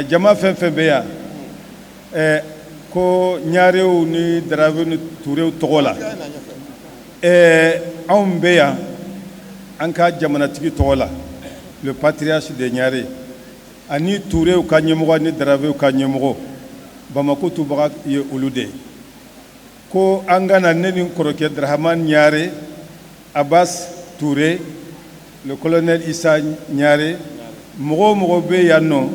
Jama fɛn fɛn bɛ yan, ko ɲarew ni darabew ni turew tɔgɔ la, anw bɛ yan an ka jamanatigi tɔgɔ la, le patriarche de Ɲare, ani turew ka ɲɛmɔgɔ ni darabew ka ɲɛmɔgɔ, Bamakɔ tubaga ye olu de ye, ko an ka na, ne ni kɔrɔkɛ Darahamani Ɲare, Abbas Touré, le colonel Issa Ɲare, mɔgɔ o mɔgɔ bɛ yan nɔ,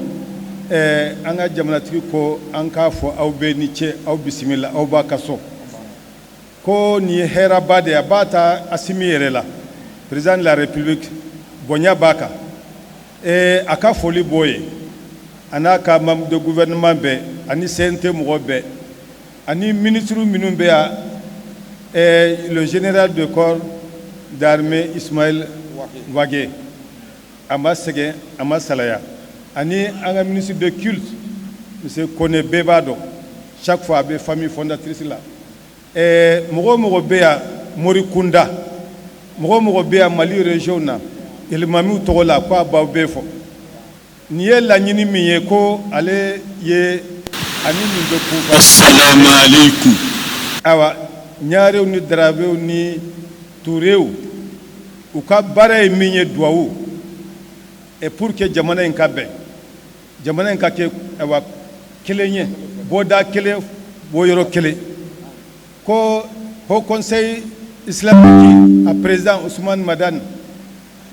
an ka jamanatigi ko an k'a fɔ aw bɛɛ ni ce, aw bisimila, aw b'a ka so. Ko nin ye hɛrɛba de ye, a b'a ta Asimi yɛrɛ la, président de la République, bonya b'a kan. A ka foli b'o ye, a n'a ka membre de gouvernement bɛɛ, ani CNT mɔgɔ bɛɛ, ani ministre minnu bɛ yan, le général de corps d'armée Ismaël Wagué, a ma sɛgɛn, a ma salaya, ani an ka ministre de culte, monsieur Kone, bɛɛ b'a dɔn, chaque fois a bɛ famille fondatrice la. Mɔgɔ o mɔgɔ bɛ yan, mori kunda, mɔgɔ o mɔgɔ bɛ yan Mali région na, alimamiw tɔgɔ la, ko a b'aw bɛɛ fɔ. Nin ye laɲini min ye, ko ale ye ani nin bɛ kun. Assalamu alaikum. Ayiwa, ɲarew ni darabew ni turew, u ka baara ye min ye, duwawu, et pour que jamana in ka bɛn, jamana in ka kɛ, ayiwa, kelen ye, bɔda kelen, bɔyɔrɔ kelen. Ko Haut Conseil islamique, a président Ousmane Madani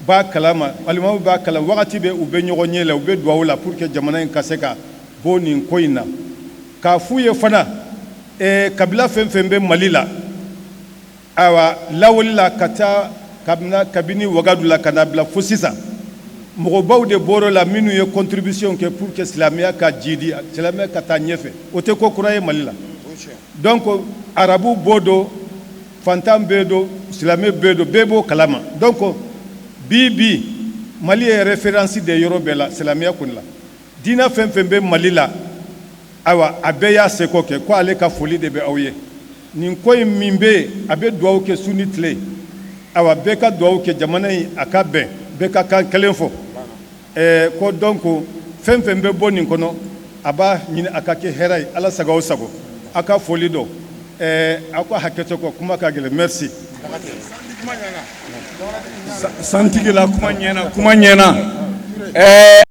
b'a kalama, alimamu b'a kalama, wagati bɛ u bɛ ɲɔgɔn ɲɛ la, u bɛ duwawu la pour que jamana in ka se ka bɔ nin ko in na. K'a f'u ye fana, kabila fɛn fɛn bɛ Mali la, ayiwa, lawuli la ka taa kabini Wagadu la ka na bila fo sisan, mɔgɔbaw de bɔr'o la minnu ye contribution kɛ pour que silamɛya ka jidi, silamɛya ka taa ɲɛfɛ. O tɛ ko kura ye Mali la. Donc arabu b'o don, fantan bɛ don, silamɛ bɛ don, bɛɛ b'o kalama. Donc bi bi, Mali ye référence de yɔrɔ bɛɛ la silamɛya kɔni la. Diinɛ fɛn fɛn bɛ Mali la, ayiwa, a bɛɛ y'a seko kɛ. Ko ale ka foli de bɛ aw ye nin ko in min bɛ yen, a bɛ dugawu kɛ su ni tile. Ayiwa, bɛɛ ka dugawu kɛ jamana in a ka bɛn, bɛɛ ka kan kelen fɔ. Ko donc fɛn fɛn bɛ bɔ nin kɔnɔ, a b'a ɲini a ka kɛ hɛrɛ ye. Ala sago aw sago. A ka foli dɔn, aw ka hakɛto kɔ, kuma ka gɛlɛn. Merci. Santigi la, kuma ɲɛna, kuma ɲɛna.